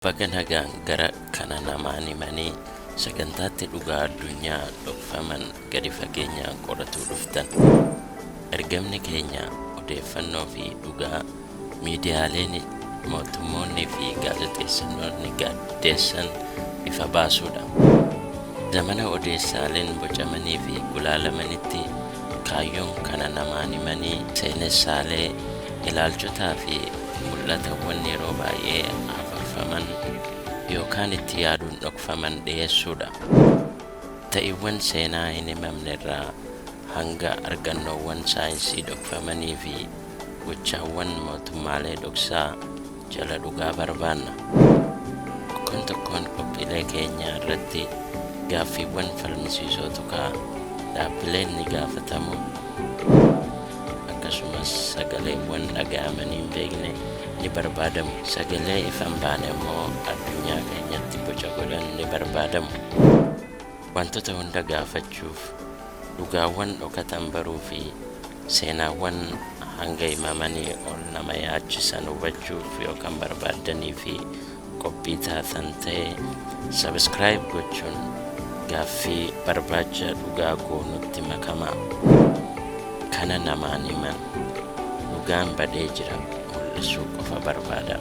Baga nagaan gara Kana Namaan Himanii sagantaatti dhugaa addunyaa dhokfaman gadi fageenyaan qoratuu dhuftan. Ergamni keenya odeeffannoo fi dhugaa miidiyaaleen, mootummoonni fi gaazexeessinoonni gaaddeessan ifa baasuudha. Zamana odeessaaleen bocamanii fi gulaalamanitti kaayyoon Kana Namaan Himanii seenessaalee, ilaalchotaa fi mul'atawwan yeroo baay'ee hafarfaman yookaan itti yaaduun dhokfaman dhiyeessuudha. Ta'iiwwan seenaa hin himamne irraa hanga argannoowwan saayinsii dhokfamanii fi gochaawwan mootummaalee dhoksaa jala dhugaa barbaanna. Tokkoon tokkoon qophiilee keenyaa irratti gaaffiiwwan falmisiisootu ka'a, dhaabbileen ni gaafatamu, akkasumas sagaleewwan dhaga'amanii hin beekne ni barbaadamu. Sagalee ifa hin baane ammoo addunyaa keenyatti boca godhan ni barbaadamu. Wantoota hunda gaafachuuf, dhugaawwan dhokatan baruu fi seenaawwan hanga himamanii ol nama yaachisan hubachuuf yoo kan barbaaddanii fi qophii taatan ta'e subscribe gochuun gaaffii barbaacha dhugaa goonutti makamaa. Kana namaan himan. Dhugaan badee jira mul'isuu qofa barbaada.